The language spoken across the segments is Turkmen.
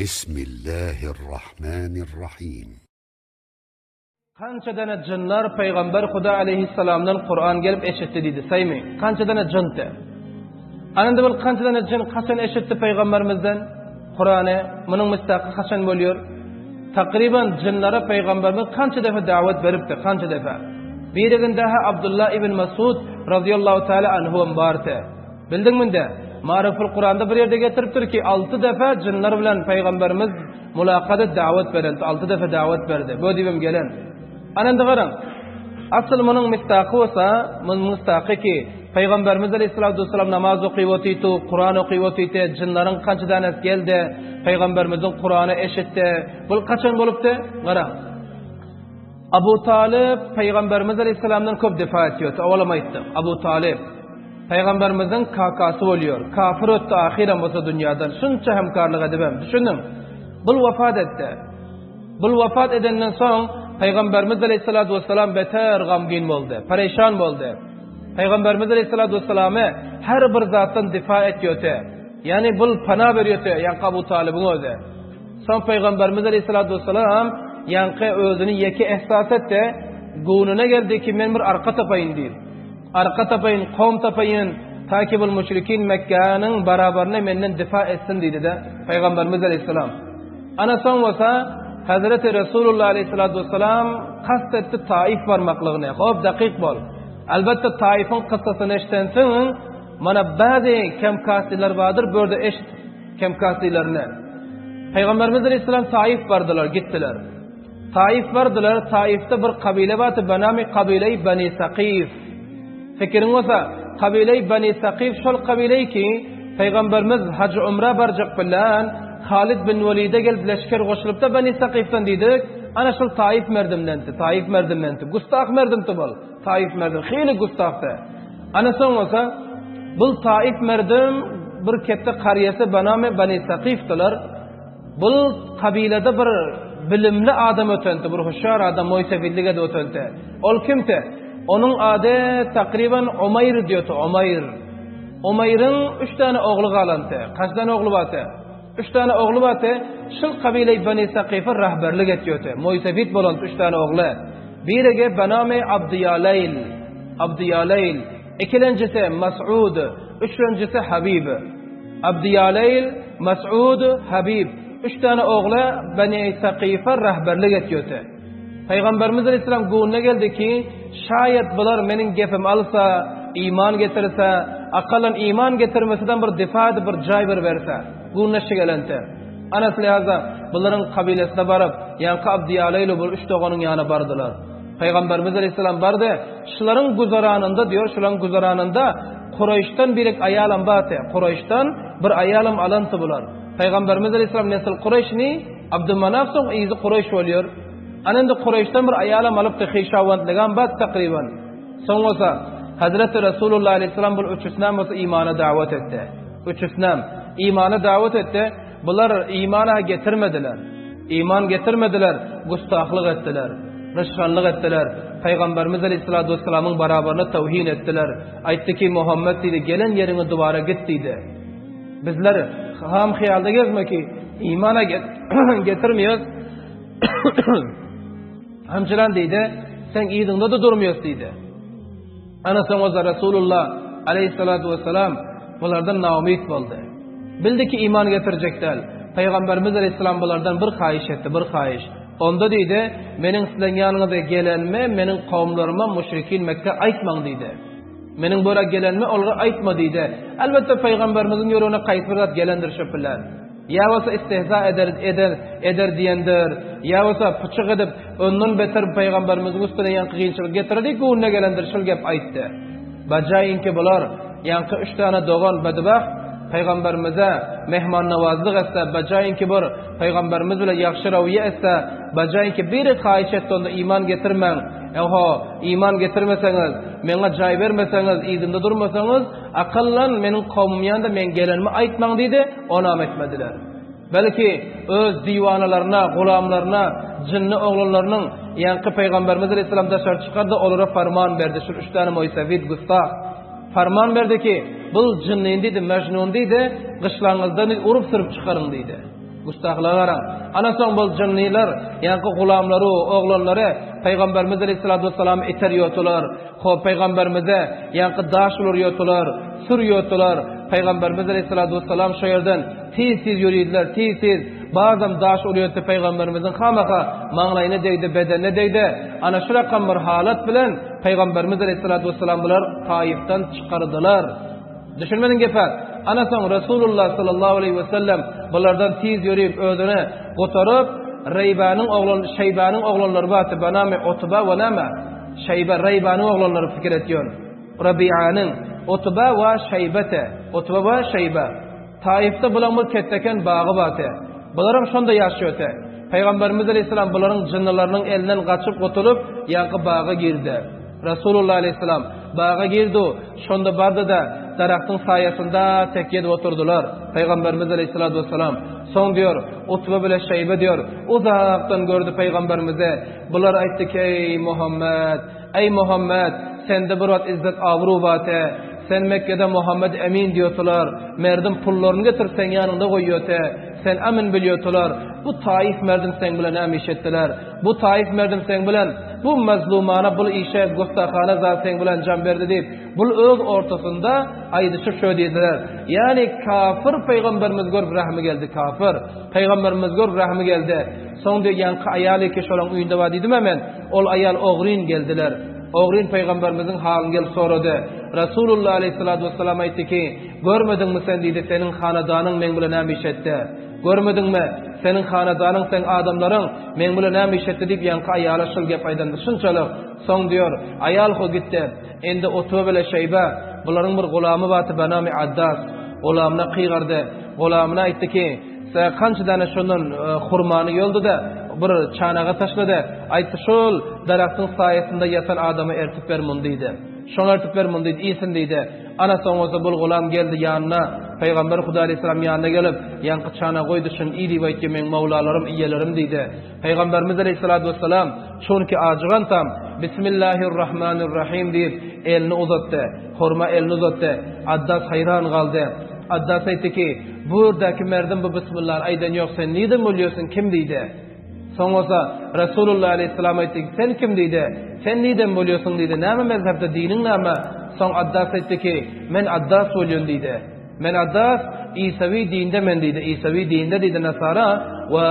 Bismillahirrahmanirrahim. Kança dana jynlar Pygamber Huda aleýhissalamdan Kuran gelip eşitdi diýdi, saýmy? Kança dana jyndy? Ananda bir kança dana jyn haçan eşitdi Pygamberimizden Kurany? Munuň misdaky haçan bolýar? Takryban jynlara Pygamberimiz kança defa dawet beripdi, kança defa? Biriginde-hä Abdullah ibn Masud razyýallahu taala anhu hem bardy. Bildiňmi indi? Maryful Kuranda bir ýerde getiripdir ki, alty defa jynlar bilen Pygamberimiz mulakat et dawet beren, alty defa dawet berdi. Bu diýibem gelen. Ana indi garaň. Asyl munuň misdaky bolsa, munuň misdaky ki, Pygamberimiz aleyhissalatu vesselam namaz okyp otydy, Kuran okyp otydy, jynlaryň kança danesi geldi, Pygamberimiziň Kurany eşitdi. Bul kaçan bolupdy? Garaň. Abu Talyp Pygamberimiz aleyhissalamdan köp difa etýärdi. Owalam aýtdyk. Abu Talyp Pygamberimiziň kakasy bolýar. Kafir ötdi ahyram bolsa dünýadan. Şunça hemkarlyk edibem. Düşüniň. Bul wafat etdi. Bul wafat edenden soň Pygamberimiz aleyhissalatu vesselam beter gamgyn boldy. Pereşan boldy. Pygamberimiz aleyhissalatu vesselamy her bir zatdan difa etýärdi. Ýani bul pana berýärdi, ýaňky Abu Talybyň özi. Soň Pygamberimiz aleyhissalatu vesselam ýaňky özüni ýeke ehsas etdi, göwnüne geldi ki, men bir arka tapaýyn diýip. Arka tapaýyn, kowum tapaýyn, ta ki bul müşrikin Mekgäniň barabaryny menden difa etsin diýdi-de, Pygamberimiz aleyhissalam. Ana soň bolsa Hazreti Resulullah aleyhissalatu vesselam kast etdi Taif barmaklygyny. Hop, dakyk bol. Elbetde Taifiň kyssasyny eşdensiň, mana bäzi kem-kastylar bardyr, bu ýerde eşit. Kem-kastylaryny. Pygamberimiz aleyhissalam Taif bardylar, gitdiler. Taif bardylar, Taifde bir kabile bardy, benami kabileý Bani Sakif. Fikiriň bolsa, kabileý Bani Sakif şol kabileý ki, Pygamberimiz haj umra barjak bilen Halid bin Welide gelip leşger goşulypda Bani Sakifden diýdik, ana şol Taif merdimdendi, Taif merdimdendi. Gustah merdimdi bol. Taif merdim, hili gustahdy. Ana soň bolsa, bul Taif merdim bir ketde karýasy banamy Bani Sakifdiler. Bul kabilede bir bilimli adam ötenti, bir hüşşar adam moýsefidlik edip ötenti. Ol kimti? Onuň ady takryban Umaýr diýoti, Umaýr. Umaýryň üç däne ogly galanty. Kaç däne ogly barty? Üç däne ogly barty. Şul kabileý Bani Sakife rahberlik etýoti. Moýsefid bolanty üç däne ogly. Birigi benamy Abdyýaleýl, Abdyýaleýl, ikilenjisi Mas'ud, üçlenjisi Habib. Abdyýaleýl, Mas'ud, Habib, üç däne ogly Beni Sakyfa rehberlik etýärdi. Pygamberimiz aleýhissalam göwnüne geldi ki, şaýat bular meniň gepimi alsa, iman getirse, akallan iman getirmeseden bir difa edip bir jaý bir berse, göwnüne şi gelende. Anas Lihaza bularyň kabilesine baryp, ýaňky Abdyýaleýlu bul üç doganyň ýanyna bardylar. Pygamberimiz aleýhissalam bardy, şularyň güzeranynda diýýär, şularyň güzeranynda Kuraýyşdan birek aýalam bardy. Kuraýyşdan bir aýalam alanty bular. Pygamberimiz aleýhissalam nesil Kuraýşni, Abdymanaf soň yzy Kuraýyş bolýar. Ana indi Kuraýyşdan bir aýalam alypdy, hyşawantligam bardy takryban. Soň bolsa Hazreti Resulullah aleýhissalam bul üçüsinem bolsa imana dawat etdi. Üçüsinem imana dawat etdi. Bular imana getirmediler. Iman getirmediler, gustahlyk etdiler. Nyşanlyk etdiler. Pygamberimiz aleyhissalatu vesselamyň barabaryna tawhin etdiler. Aýtdy ki, Muhammet diýdi, gelen ýeriňe dubara git diýdi. Bizler ham hyýalda gezme ki, imana getirmeýäs. Hemçilen diýdi, sen yzyňda-da durmaýas diýdi. Ana soň bolsa Resulullah aleyhissalatu vesselam bulardan naumyt boldy. Bildi ki iman getirjek däl. Pygamberimiz aleyhissalam bulardan bir haýyş etdi, bir haýyş. Onda diýdi, meniň sizleň ýanyňyza gelenimi meniň kowumlaryma müşrikin Mekge aýtmaň diýdi. Meniň bura gelenimi olara aýtma diýdi. Elbetde pygamberimiziň ýüregine gaýsy bir zat gelendir şo bilen. Ýa bolsa istehza eder, eder, eder diýendir, ýa bolsa pyçak edip, ondan beter pygamberimiziň üstüne ýaňky kynçylyk getirer diýip göwnüne gelendir, şol gep aýtdy. Bajaýynki bular, ýaňky üç däne dogan bedbagt pygamberimize mehmannawazlyk etse, bajaýynki bir pygamberimiz bilen ýagşy rawiýa etse, bajaýynki biri haýyş etdi onda iman getirmäň, eho, iman getirmeseňiz, meňe jaý bermeseňiz, yzymda durmasaňyz, Akyllan meniň kowmum ýanynda meň gelenimi aýtmaň diýdi, onam etmediler. Belki, öz diwanalaryna, gulamlaryna, jynly oglanlarynyň, ýaňky Pygamberimiz aleýhissalam daşary çykardy, olara farman berdi, şul üç däne moýsefid, gustah, farman berdi ki, bul jynlyny diýdi, mejnun diýdi, gyşlaňyzdan diýdi, urup-sürüp çykaryň diýdi. Gustahlyga garaň. Ana soň bol jynnylar, ýaňky gulamlary, oglanlary Pygamberimiz aleyhissalatu vesselam iterýotular. Hop Pygamberimize ýaňky daş urýotular, sürýotular. Pygamberimiz aleyhissalatu vesselam şo ýerden tiz-tiz ýöridiler, tiz-tiz. Bazam daş urýotdy Pygamberimiziň hamaka maňlaýyna degdi, bedenine degdi. Ana şu rakam bir halat bilen Pygamberimiz aleyhissalatu vesselam bular Taifden çykardylar. Düşünmediň gepe? Ana soň Resulullah sallallahu aleýhi we sellem bulardan tiz ýörüp özüni gutaryp Reýbanyň oglan Şeýbanyň oglanlary bardy banamy Utba we name Şeýbe Reýbanyň oglanlary pikir etýän Rabianyň Utba we Şeýbete Utba we Şeýbe Taifde bulaň bir ketdeken bagy bardy bularam şonda ýaşýardy Pygamberimiz aleýhissalam bularyň jynnylarynyň elinden gaçyp gutulyp ýaňky baga girdi Resulullah aleýhissalam baga girdi, şonda bardy-da, daragtyň saýasynda tekýe edip oturdylar. Pygamberimiz aleýhissalatu wessalam, Soň diýer, Utba bile Şeýbe diýer, uzakdan gördi pygamberimizi. Bular aýtdy ki, Eý, Muhammet! Eý, Muhammet! Sende bir wagt izzet-abru bardy. Sen Mekgede Muhammet Emin diýotylar. Merdim pullaryny getirip seň ýanyňda goýýoty. Sen amin bilýotylar. Bu taif merdim seň bilen näme iş etdiler? Bu taif merdim seň bilen bu mazlumana bul işe gustahana zat seň bilen jan berdi diýip, bul öz ortasynda aýdyşyp şö diýdiler. Ýagny kafir pygamberimiz görüp rahmy geldi kafir. Pygamberimiz görüp rahmy geldi. Soň diýip ýaňky aýal eke şolaň öýünde bar diýdim-ä men. Ol aýal ogryn geldiler. Ogryn pygamberimiziň halyny gelip sorady. Rasulullah aleýhissalatu wessalam aýtdy ki, görmediňmi sen diýdi seniň hanadanyň meň bilen näme iş etdi. Görmediňmi, seniň hanadanyň, seň adamlaryň meň bilen näme iş etdi diýip, ýaňky aýala şul gep aýdandy. Şunçalyk. Soň diýor, aýal ho gitdi. Indi Utba bile Şeýbe, bularyň bir gulamy bardy, benami Addas. Gulamyna kygardy. Gulamyna aýtdy ki, Sen kança däne şondan hurmany ýoldy-da, bir çanaga taşlady. Aýtdy, şol daragtyň saýasynda ýatan adama ertip ber muny diýdi. Şoňa ertip ber muny diýdi, iýsin diýdi. Ana soň bolsa bul gulam geldi ýanyna, Pygamber Huda aleýhissalam ýanyna gelip, ýaňky çana goýdy, şuny iý diýip aýtdy, meň mawlalarym, iýelerim diýdi. Pygamberimiz aleýhissalatu wessalam, Çünki ajygan tam, Bismillahirrahmanirrahim diýip, elini uzatdy. Hurma elini uzatdy. Addas haýran galdy. Addas aýtdy ki, Bu ýerdäki merdim bu bismillany aýdan ýok, sen nirden bolýarsyň, kim diýdi. Soň bolsa Resulullah aleýhissalam aýtdy, Sen kim diýdi. Sen nirden bolýarsyň diýdi. Näme mezhepde, diniň näme? Soň Addas aýtdy ki, Men Addas bolýan diýdi. Men Addas, Isawi dinde men diýdi. Isawi dinde diýdi Nasara we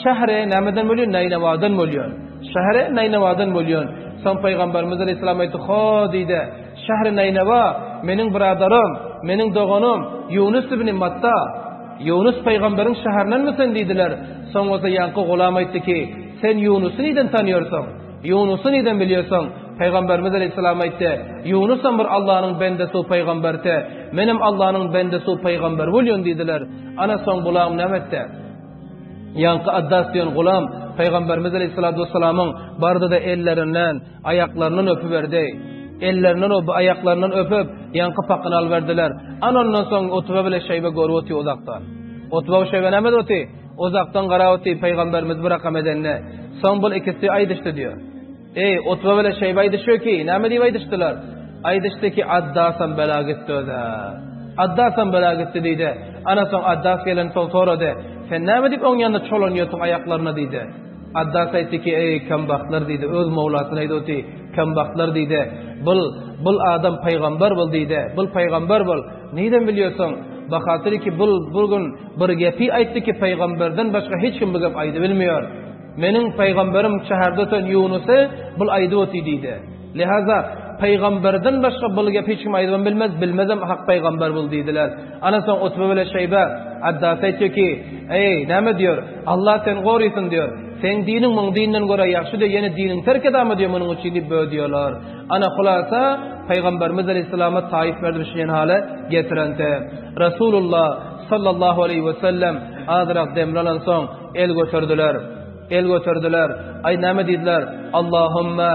şähre nämeden bolýan? Naýnawadan bolýan. Şähre Naýnawadan bolýan. Soň Pygamberimiz aleýhissalam aýtdy, Ho diýdi. Şähri Naýnawa meniň byradarym, meniň doganym Ýunus ibn Matta. Ýunus pygamberiň şäherindenmi sen diýdiler. Soň bolsa ýaňky gulam aýtdy ki, Sen Ýunusy nirden tanýarsyň? Ýunusy nirden bilýärsiň? Pygamberimiz aleýhissalam aýtdy, Ýunusam bir Allanyň bendesi u pygamberdi. Menem Allanyň bendesi u pygamberi bolýan diýdiler. Ana soň gulam näme etdi? Ýaňky Addas diýen gulam Pygamberimiz aleýhissalatu wessalamyň bardy-da ellerinden, aýaklaryndan öpüberdi. Ellerinden öpüp, aýaklaryndan öpüp, ýaňky pakyny alyberdiler. Ana ondan soň Utba bile Şeýbe görüp otyr uzakdan. Utba we Şeýbe näme edip otyr? Uzakdan garap otyr Pygamberimiz bir rakam edende. Soň bul ikisi aýdyşdy diýýär. Eý, Utba bile Şeýbe aýdyşýar ki, näme diýip aýdyşdylar? Aýdyşdy ki, Addasam bela gitdi özä. Addasam bela gitdi diýdi. Ana soň Addas gelensoň sorady, Sen näme diýip oň ýanynda çolanýarsyň aýaklaryna diýdi. Addas aýtdy ki, Eý, kembagtlar diýdi, öz mowlasyna aýdyp oty, Kembagtlar diýdi, bul, bul adam pygamber bul diýdi, bul pygamber bul. Nirden bilýärsiň? Bahatyr ki, bul bu gün bir gepi aýtdy ki, pygamberden başga hiç kim bu gep aýdybilmeýär. Meniň pygamberim şäherde öten Ýunusy bul aýdyp oty diýdi. Lihaza, pygamberden başga bul gepi hiç kim aýdybam bilmez, bilmezem hak pygamber bul diýdiler. Ana soň Utbe bile Şeýbe Addasa aýtýar ki, Eý, näme diýer, Allah seni gorysyn diýer. Seň diniň muň dininden görä ýagşy diýer, ýene diniňi terk edama diýer munuň üçin diýip bö diýerler. Ana hulasa, Pygamberimiz aleýhissalama Taif merdim şuny hale getirende. Resulullah sallallahu aleýhi we sellem azrak demini alansoň el göterdiler. El göterdiler. Aý näme diýdiler? Allahumma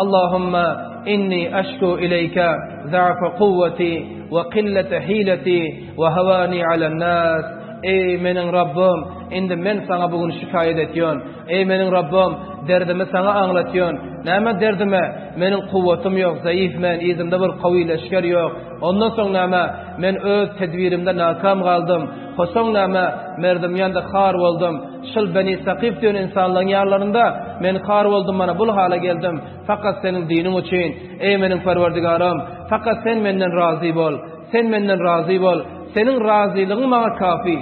Allahumma inni aşku ileýke za'fa kuwwati we qillete hileti we hawani alen nas. Eý meniň Rabbym! indi men saňa bu gün şikaýat etýän. Eý meniň Rabbym, derdimi saňa aňlatýan. Näme derdime? Meniň kuwwatym ýok, zaif men, yzymda bir kawy leşger ýok. Ondan soň näme? Men öz tedbirimde nakam galdym. Hosoň näme? Merdim ýanda har boldum. Şul Beni Sakyf diýen ynsanlaryň ýanlarynda men har boldum, mana bul hala geldim. Fakat seniň diniň üçin, eý meniň Perwerdigarym, fakat sen menden razy bol. Sen menden razy bol. Seniň razylygyň maňa kafi.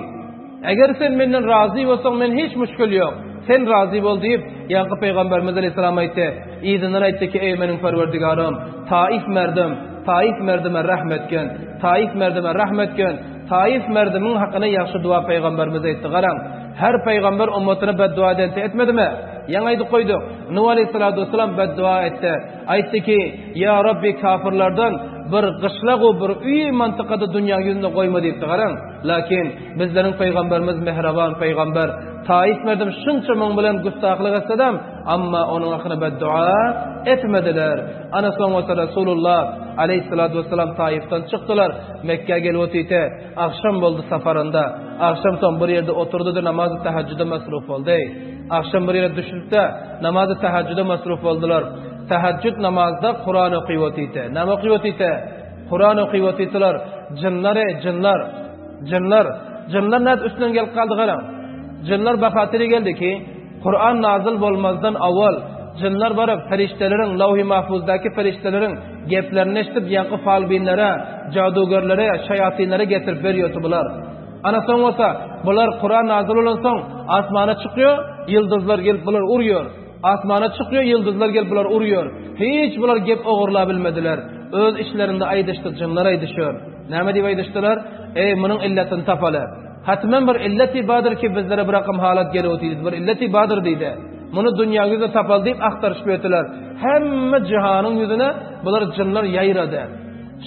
Eger sen menden razy bolsaň, men hiç müşgil ýok. Sen razy bol diýip, ýaňky pygamberimiz aleýhissalam aýtdy. Yzyndan aýtdy ki, eý meniň Perwerdigarym, Taif merdim, Taif merdime rehm etgin, Taif merdime rehm etgin, Taif merdimiň hakyna ýagşy dua pygamberimiz aýtdy. Garaň, her pygamber ummatyna beddua edente etmedimi? Ýaňy aýdyp goýduk. Nuh aleýhissalatu wessalam beddua etdi. Aýtdy ki, Ýa Rabbi kafirlerden bir gyşlag we bir öý mantykada dünýäň ýüzünde goýma diýipdi. Garaň, lakin bizleriň pygamberimiz mähriban pygamber. Taif merdim şunça muň bilen güstahlyk etsedem, amma onuň hakyna beddua etmediler. Ana soň bolsa Resulullah aleýhissalatu wessalam Taifden çykdylar. Mekgä gelip otyte, agşam boldy safarynda. Agşam soň bir ýerde oturdy-da namazy tahajjuda masruf boldy. Agşam bir ýere düşüp-de namazy tahajjuda masruf boldular. Tahajjud namazda Kuran okyp otyte. Näme okyp otyte? Kuran okyp otytylar. Jynlar ey, jynlar. Jynlar. Jynlar nädip üstünden gelip galdy garaň. Jynlar bahatyry geldi ki, Kuran nazyl bolmazdan awal, jynlar baryp perişdeleriň, Lawhy Mahfuzdaky perişdeleriň geplerini eşidip ýaňky falbinlere, jadugerlere, şaýatynlara getirip berýärdi bular. Ana soň bolsa, bular Kuran nazyl bolansoň asmana çykýar, ýyldyzlar gelip bular urýar. Asmana çykýar, ýyldyzlar gelip bulary urýar. Hiç bular gep ogurlabilmediler. Öz içlerinde aýdyşdy, jynlar aýdyşýar. Näme diýip aýdyşdylar? Eý, munuň illetini tapaly. Hatman bir illeti bardyr ki, bizlere bir rakam halat gelip otyr diýdi. Bir illeti bardyr diýdi. Muny dünýäň ýüzünde tapaly diýip agtaryşyp ýördiler. Hemme jahanyň ýüzüne bular jynlar ýaýrady.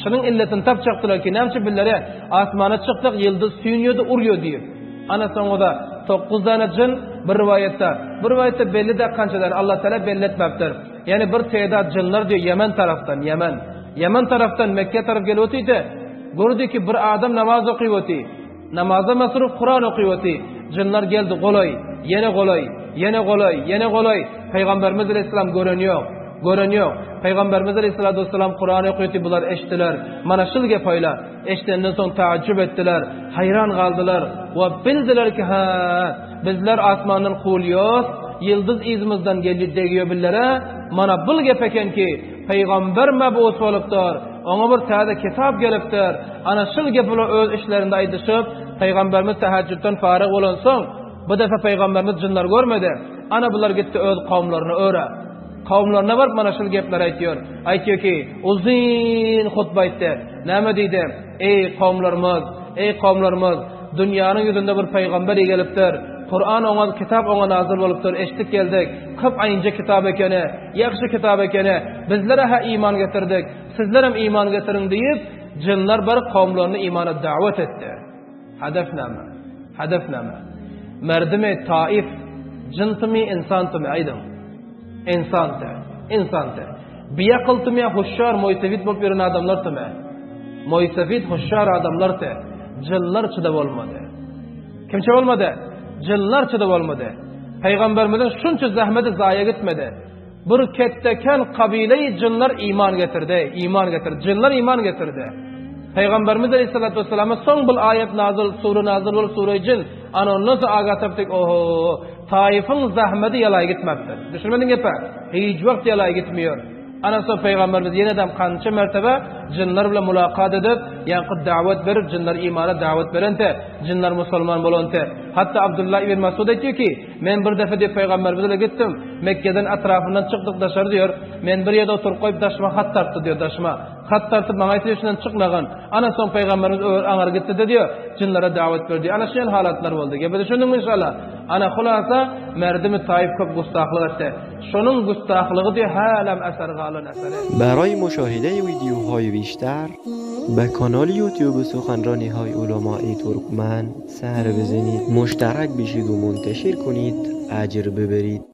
Şunuň illetini tapjakdylar ki, näme üçin bizlere asmana çyksak ýyldyz süýnýärdi, urýar diýip. Ana soňra-da tokguz däne jyn bir rowaýatda, bir rowaýatda belli däl kança däne, Allah Teala belli etmepdir. Ýagny bir tedat jynlar diýýär Ýemen tarapdan, Ýemen. Ýemen tarapdan Mekge tarap gelip otydy. Gördi ki bir adam namaz okyp oty. Namaza masruf Kuran okyp oty. Jynlar geldi golaý, ýene golaý, ýene golaý, ýene golaý. Pygamberimiz aleyhisselam gören ýok. Gören ýok. Pygamberimiz aleyhissalatu vesselam Kuran okyp oty bular eşitdiler. Mana şul gep oýla. Eşidenden soň taajjub etdiler, haýran galdylar we bildiler ki, hä, bizler asmandan kowulýas, ýyldyz yzymyzdan geldi degýär billere, mana bul gep eken ki, pygamber mebus bolupdyr, oňa bir täze kitap gelipdir, ana şul gepi bular öz içlerinde aýdyşyp, pygamberimiz tahajjuddan faryg bolansoň, bu depe pygamberimiz jynlar görmedi, ana bular gitdi öz kowumlaryna öre. Kowumlaryna baryp mana şul gepleri aýtýar. Aýtýar ki, uzyn hutba aýtdy. Näme diýdi? Eý, kowumlarymyz! Eý, kowumlarymyz! Dünýäniň ýüzünde bir pygamber gelipdir. Kuran oňa, kitap oňa nazyl bolupdyr. Eşitdik geldik. Köp aýynja kitap ekeni. Ýagşy kitap ekeni. Bizlere-hä iman getirdik. Sizlerem iman getiriň diýip, jynlar baryp kowumlaryny imana dawet etdi. Hedef näme? Hedef näme? Merdimi Taif jyntymy, ynsantymy aýdyň? Ynsanty. Ynsanty. Biakyltymy ýa huşşar, moýsefit bolup ýören adamlartymy? Moýsefit, huşşar adamlarty. Jynlar çyda bolmady. Kimçe bolmady? Jynlar çyda bolmady. Pygamberimiziň şunça zähmeti zaýa gitmedi. Bir ketdeken kabileýi jynlar iman getirdi, iman getirdi. Jynlar iman getirdi. Pygamberimiz aleyhissalatu vesselama soň bul aýat nazyl, sure nazyl bolup sure jyn. Ana ondan soň aga tapdyk, oho, Taifyň zahmedi ýalaý gitmepdir. Düşünmediň gepe? Hiç wagt ýalaý gitmiýor. Ana soň Pygamberimiz ýenedem kança mertebe jynlar bilen mulakat edip, ýaňky dawet berip, jynlar imana dawet berente, jynlar musulman bolante. Hatda Abdullah ibn Masud aýtýar ki, Men bir depe diýip Pygamberimiz bilen gitdim. Mekgeden etrapyndan çykdyk daşary diýär. Men bir ýerde oturyp goýup daşyma hat tartdy diýär daşyma. Hat tartyp maňa aýtdy şundan çykmagyn. Ana soň Pygamberimiz öwer aňary gitdi-de diýär. Jynlara dawet berdi. Ana şeýle halatlar boldy. Gepe düşündiňmi inşallah? Ana hulasa merdimi Taif köp gustahlyk etdi. Şonuň gustahlygy diýär hälem eser galan eseri. برای مشاهده ویدیوهای بیشتر به کانال یوتیوب سخنرانی های علمای ترکمن سر بزنید مشترک بشید و منتشر کنید اجر ببرید.